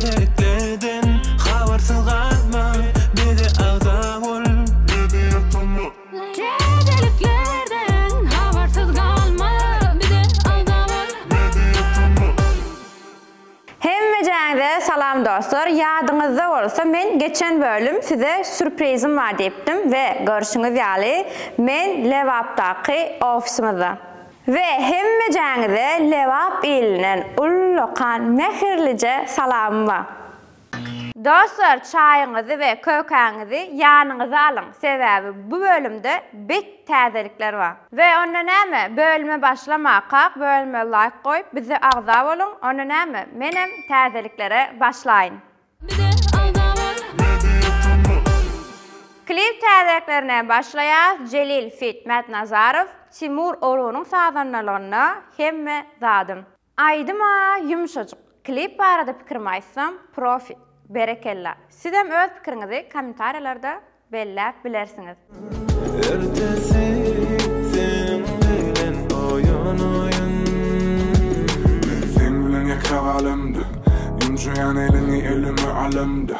Täzeliklerden habarsyz galma bize agza bol. Täzeliklerden habarsyz galma bize agza bol. Hemmejäňize salam dostlar ýadyňyzda bolsa men geçen bölüm size sürprizim bar diýipdim we görşüňiz ýaly men Lebapdaky ofisimizde. We hemmejäňize Lebap ilinden ullakan mähirlije salamym bar. Dostlar çaýyňyzy we kökäňizi ýanyňyza alyň sebäbi bu bölümde bet täzelikler bar. We onda näme bölüme başlamakak bölüme laýk goýup bize agza boluň onda näme menem täzeliklere başlaýyn. Bize agza bol. Klip täzeliklerine başlaýas Jelil feat Mätnazarow Timur Orunyň sazandalygynda Hemme zadym. Aýdyma ýumşajyk. Klip barada pikirimi aýtsam, profi. Berekella. Sizem öz pikiriňizi kommentariýalarda belläp bilersiňiz. Ertesi seniň bilen oýanaýyn. Men seň bilen ýeke galamda, Ýumşaýan eliňi elime alamda,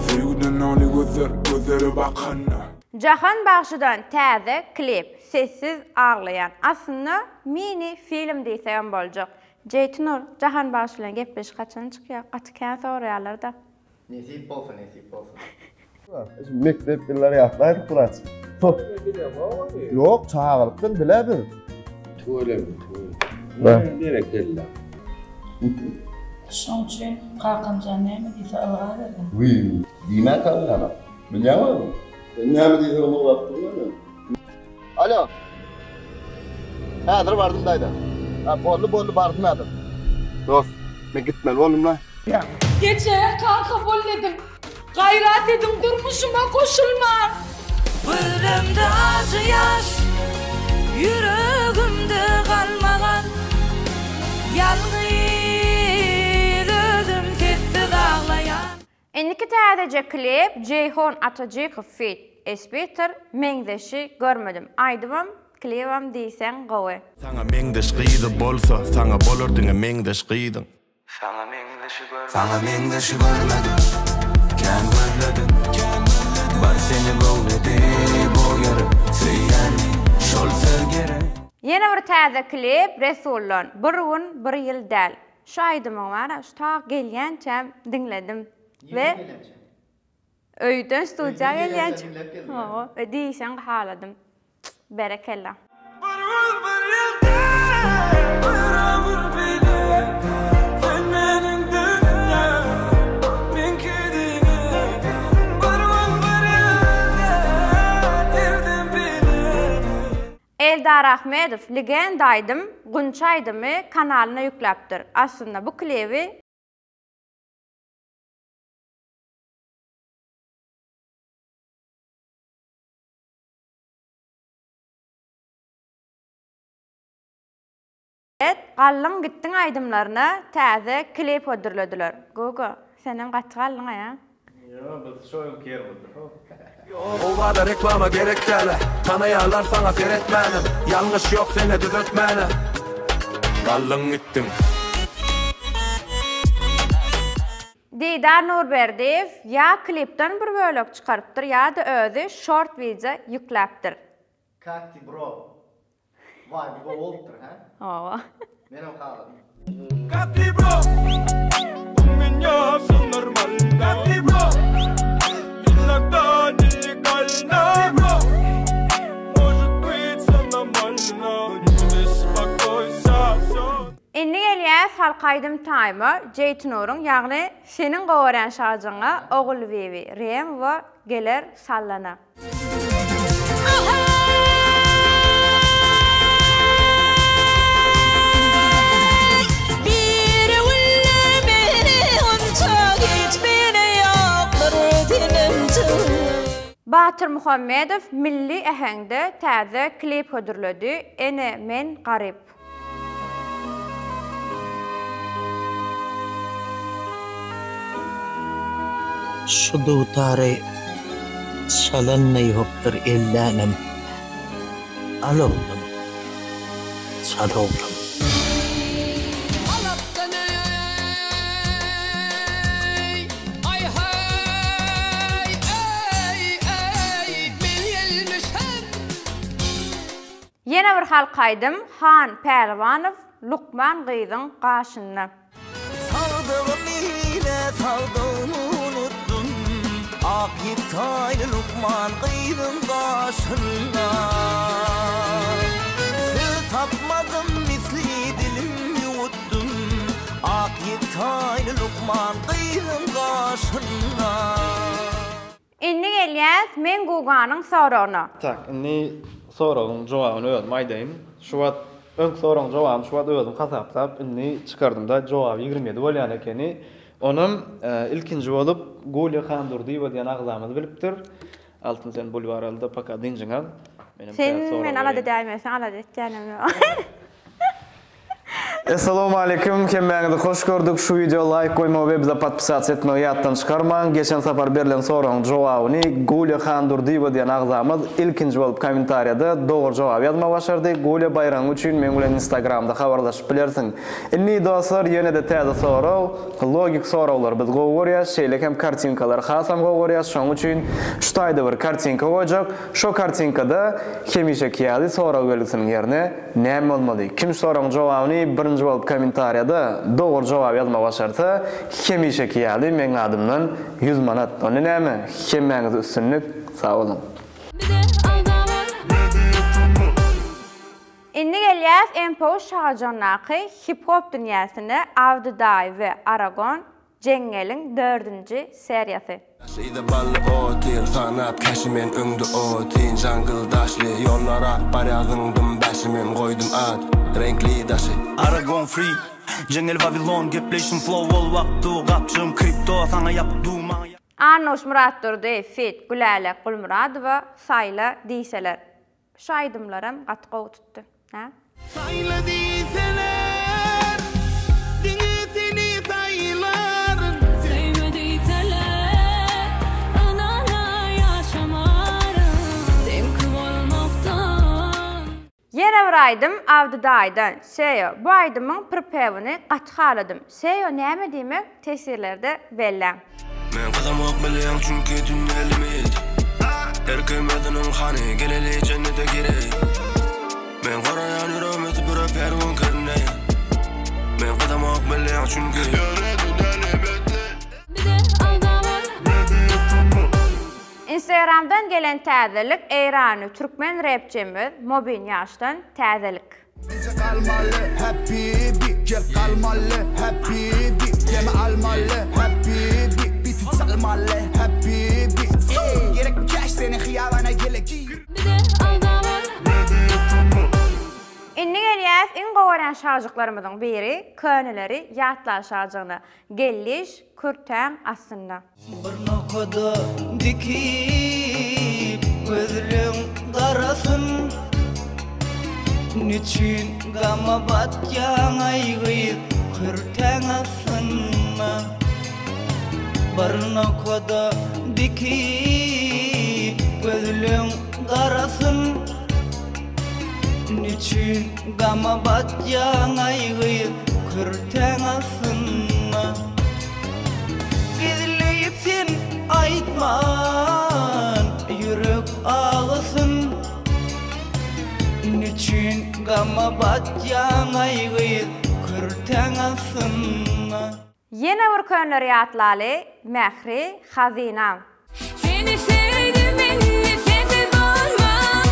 Söýgüden doly gözler gözlere bakanda. Jahan bagşydan täze klip Sessiz aglaýan aslynda mini film diýsegem boljak. Jeýtnur, Jahan bagşy bilen gepleşik haçan çykýar? Gaty kän soraýarlarda. Nesip bolsa nesip bolsa. Şu mekdep ýyllary ýatlaýdyk biraz. Ýok, çagalykdan bile biz. Tüweleme, tüweleme. Berekella. Şoň üçin kakamjan näme diýse ylgaberdim. Wiý, diýmän tanýanok. Bilýäňmi özüň? Sen näme diýseň ylgap durman men. Alo. Häzir bardym daýza. Ha, boldy, boldy, bardym häzir. Dost, men gitmeli boldum-la. Eje, kaka bollediň. Gaýrat ediň durmuşyma goşulmaň. Gözlemde ajy ýaş, ýüregimde galmagal. Ýalňyz özüm sessiz aglaýan. Indiki täzeje klip Jeýhun Atajykow feat. Esbitter meňzeşi görmedim aýdymam klibam diýseň gowy. Saňa meňzeş gyzy bolsa, saňa bolar diňe meňzeş gyzyň. Saňa meňzeşi görmedim. Saňa meňzeşi görmedim. Kän gözledim. Bar seni göwnedi bu ýürek söýýäni şol söz gerek. Ýene bir täze klip Resuldan bir gün bir ýyl däl. Şu aýdymyň bara şu ta gelýänçäm diňledim we öýden studiýa gelýänçäm hawa we diýseň haladym. Berekella. Bir gün bir ýyl däl bir ömür bile Sen meniň dünýäm meňki diňe Bir gün bir ýyl däl irden bile. Eldar Ahmedow Legenda aýdym Gunça aýdymy kanalyna ýükläpdir. Aslynda bu klibi. Et, Galdyň gitdiň aýdymlaryna täze klip hödürlediler. Gogo, senem gaty galdyň aýa. Ýo, biz şo öňki ýerimizde how. Owada reklama gerek dälä Tanaýarlar saňa seretmänem Ýalňyş ýok sende düzetmäne Galdyň gitdiň. Didar Nurberdiýew ýa klipden bir bölek çykarypdyr ýa-da özi short wideo ýükläpdir. Kakti bro. Vibe gowy bolupdyr hä? Hawa. Menem haladym. Kakti bro. U menýa wsё normalno. Kakti bro. Inogda nelegalno. Kakti bro. Может быть всё нормально. Но не беспокойся всё. Indi gelýäs halk aýdym taýma Jeýtnuryň ýagny seniň gowy görýän şajyňa Ogulbibi Remowa geler sallana. Batyr Muhammedow milli äheňde täze klip hödürledi, Ene, men garyp. Şu dutary çalan-da ýokdur ellänem. Al oglum, çal oglum. halk aýdym Han Pälwanow Lukman gyzyň gaşynda. Sagdygym ile sagdygym unutdym Ak ýektaýly lukman gyzyň gaşynda Söz tapmadym misli dilim ýuwutdym Ak ýektaýly lukman gyzyň gaşynda. Indi gelýäs men Guganyň soragyna. Tak, indi soragyň jogabyny özüm aýdaýyn. Şu wagt öňki soragyň jogabyny şu wagt özüm hasaplap indi çykardymda jogaby 27 bolýan ekeni. Onam ilkinji bolup Gulýa Handurdyýewa diýen agzamyz bilipdir. Altyn sen bulwar alda poka dynjyňy al. Menem Sen täze sorag meni alada bereýin. edäýmersiň alada etýänem ýok. Essalawmaleýkim hemmäňizi hoş gördük şu wideo laýk goýmagy we bize podpisatsa etmegi ýatdan çykarmaň geçen sapar berlen soragyň jogabyny Gulýa Handurdyýewa diýen agzamyz ilkinji bolup kommentariýada dogry jogaby ýazmagy başardy Gulýa baýragyň üçin meň bilen instagramda habarlaşyp bilersiň Indi dostlar ýenede täze sorag logik soraglary biz gowy görýäs şeýle hem kartinkalary hasam gowy görýäs şoň üçin şu taýda bir kartinka goýjak şo kartinkada hemişeki ýaly sorag belgisiniň ýerine Näme bolmaly? Kim şu soragyň jogabyny birinji bolup kommentariýada dogry jogaby ýazmagy başarsa, hemişeki ýaly meň adymdan 100 manat. Onda näme? Hemmäňize üstünlik, sag boluň. Indi gelýäs MPU Şahajandaky hip-hop dünýäsine Abdy daýy we Aragon Jeňňeliň dördünji seriýasy. Yza bally otyr sanap käşi men öňde otyn jungle daşly ýollar ak barýar zyňdym bäşi men goýdum at reňkli daşy. Aragon free Jeňňel Wawilon gepleýşim flow ol wagtdu gapjygym kripto saňa ýapyk du maňa Annuş Myratdurdy feat Gülälek Gulmyradowa Saýla diýseler. Şu aýdymlaram gaty gowy tutdy. Hä? Saýla diýseler, diňe seni saýlaryn. Söýme diýseler, ynana ýaşamaryn. Seňki bolmakdan. Ýene bir aýdym Abdy daýydan, Seýo. Bu aýdymyň pripewini gaty haladym. Seýo näme diýmek teswirlerde belläň. Men gyzamok bilýäň çünki dünýe limit Her kim özüniň hany geleli jennete girip Men goraýan ýüregimi süpürip her gün kirini Men gyzamok bilýäň çünki Ýöne dünýe limitli. Instagramdan gelen täzelik Eýranly türkmen repçimiz Mobin Ýaşdan täzelik. Gije galmaly habibi Gel galmaly habibi Demi almaly habibi Biti çalmaly habibi Gerek cash seni hyýabana gele gir. Indi gelýäs iň gowy görýän şajyklarymyzyň biri köneleri ýatla şajygyna. Gelliş kürtäň astynda. Bir nokada dikip gözleň garasyn Neçün gama batýaň aý gyz kürtäň astynda Bir nokada dikip gözleň garasyn Neçün gama batýaň aý gyz kürtäň astynda Gizleýip sen aýtman ýürek agysyn Neçün gama batýaň aý gyz kürtäň astynda. Ýene bir könleri ýatlaly Mähri hazynam. Seni söýdüm indi sensiz bolmaz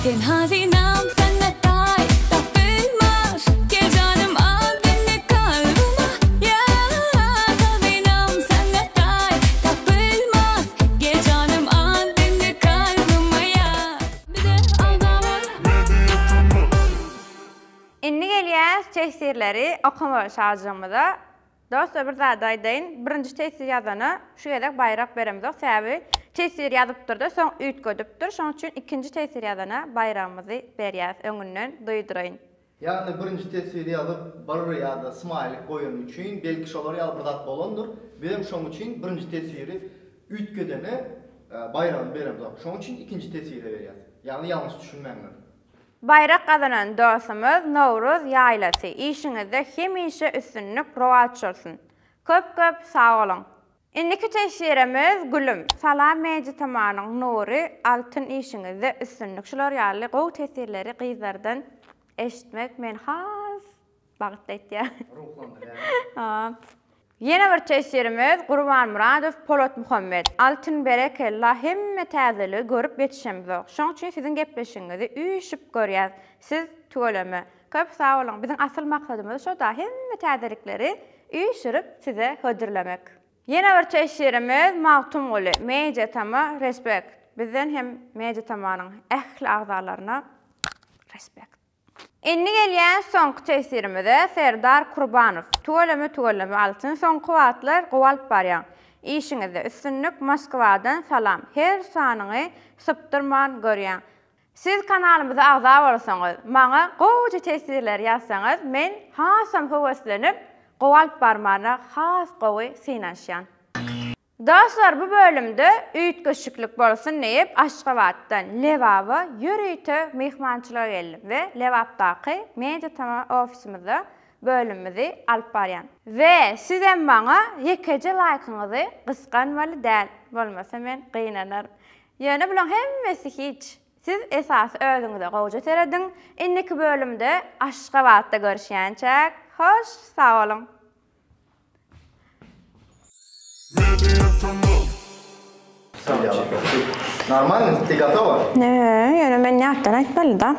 Sen hazynam saňa taý tapylmaz Gel janym al meni kalbyma ýaz Hazynam saňa taý tapylmaz Gel janym al meni kalbyma ýaz Indi gelýäs teswirleri okamaly şajygymyza. Dostlar bir zady aýdaýyn, birinji teswir ýazana şu gezek baýrak beremzok, sebäbi teswir ýazypdyrda soň üýtgedipdir, şoň üçin ikinji teswir ýazana baýragymyzy berýäs öňünden duýduraýyn. Ýagny birinji teswiri ýazyp bir ýa-da smaýlik goýany üçin belki şolar ýaly bir zat bolandyr, bizem şoň üçin birinji teswiri üýtgedene baýragyny beremzok, şoň üçin ikinji teswire berýäs, ýagny ýalňyş düşünmäňler. Baýrak gazanan dostumyz Nowruz ýaýlasy işiňizde hemişe üstünlik rowaç bolsun. Köp köp sag boluň. Indiki teswirimiz Gülüm. Salam Media Tamanyň Nury Altyn işiňizde üstünlik şular ýaly gowy teswirleri gyzlardan eşitmek meni has bagtly etýär. Ruhlandyrýar. Ýene bir teswirimiz Gurbanmyradow Polatmuhammet. Altyn berekella hemme täzeligi görüp ýetişemzok. Şoň üçin siziň gepleşigiňizi üýşüp görýäs. Siz tüweleme. Köp sag boluň. Biziň asyl maksadymyz şoda hemme täzelikleri üýşürip size hödürlemek. Ýene bir teswirimiz Magtymguly. Media Tama respekt. Bizden hem Media Tamanyň ähli agzalaryna respekt. Indi gelýän soňky teswirimize Serdar Kurbanow. Tüweleme tüweleme Altyn soňky wagtlar gowy alyp barýaň. Işiňizde üstünlik Moskwadan salam her sanyňy sypdyrman görýäň. Siz kanalymyza agza bolsaňyz, maňa gowja teswirler ýazsaňyz men hasam höweslenip gowy alyp barmana has gowy synanyşýan. Dostlar bu bölümde üýtgeşiklik bolsun diýip Aşgabatdan Lebaba ýörite myhmançylyga geldim we Lebapdaky Media Tama ofisimizde bölümimizi alyp barýan. We sizem maňa ýekeje laýkyňyzy gysganmaly däl bolmasa men gynanaryn. Ýöne bulaň hemmesi hiç. Siz esasy özüňize gowja serediň. Indiki bölümde Aşgabatda görüşýänçäk hoş sag boluň. Normalny, ty gotowa? Ne, ýöne men ýatdan aýtmaly-da.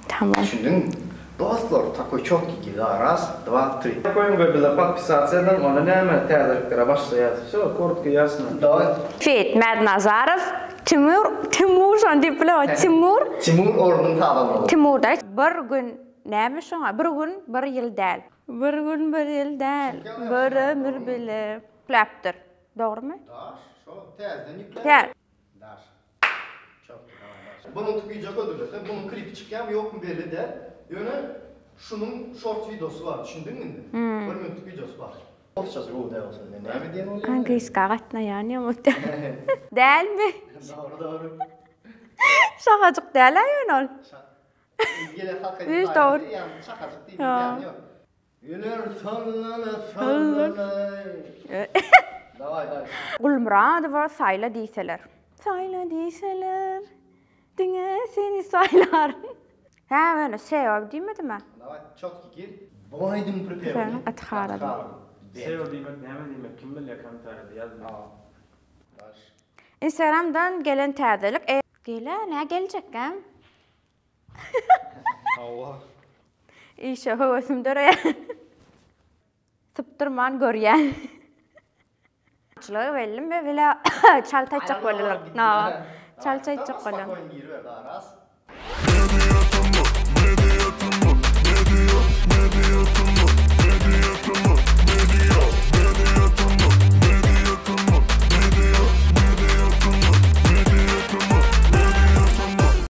Tamam. Düşündiň? Dostlar, takoý çotkiý gida, raz, dva, tri. Goýuň we bize podpisasiýa ediň, onda näme täzeliklere başlaýas. Wsё, korotko ýasno. Daway. Feat. Mädnazarow, Timur, Timur şony diýip bilemok, Timur. Timur ornuny sazalmaly. Timur da bir gün näme şoňa bir gün bir ýyl däl. Bir gün bir ýyl däl, bir ömür bile. Ýükläpdir. Dogrymy? Daş, şo täzeden ýükläpdir. Tä. Daş. Çotki daway daş. Bunuň tüýjek hödürlese, bunuň klipi çykýamy ýokmy belli däl. Ýöne şunuň shorts wideosy bar, düşündiňmi indi? Bir minutlyk wideosy bar. Orsçasy gowy däl bolsa men näme diýen bolýan? Angliska gatnaýan ýa Dälmi? Dogry dogry. Şakajyk däl-ä ýöne ol. Gele hak Üç dogry. Ýa şakajyk diýip ýany ýok. Güler sallana sallana. Daway daway. Gulmyradowa saýla diýseler. Saýla diýseler, diňe seni saýlaryn. Hä ýöne SEO diýmedimä. Daway çotki gir. Bu aýdym pripewini Sen gaty haladym. SEO diýmek näme diýmek kim bilýär kommentariýada ýazyň. Instagramdan gelen täzelik e. Gele nä geljekkäm. Hawa. Işe höwesim döreýär. Sypdyrman görýän. Çylygy bellim we bile çalt aýtjak bolýarlar. Çalt aýtjak bolýan. Spokojny giriber da raz.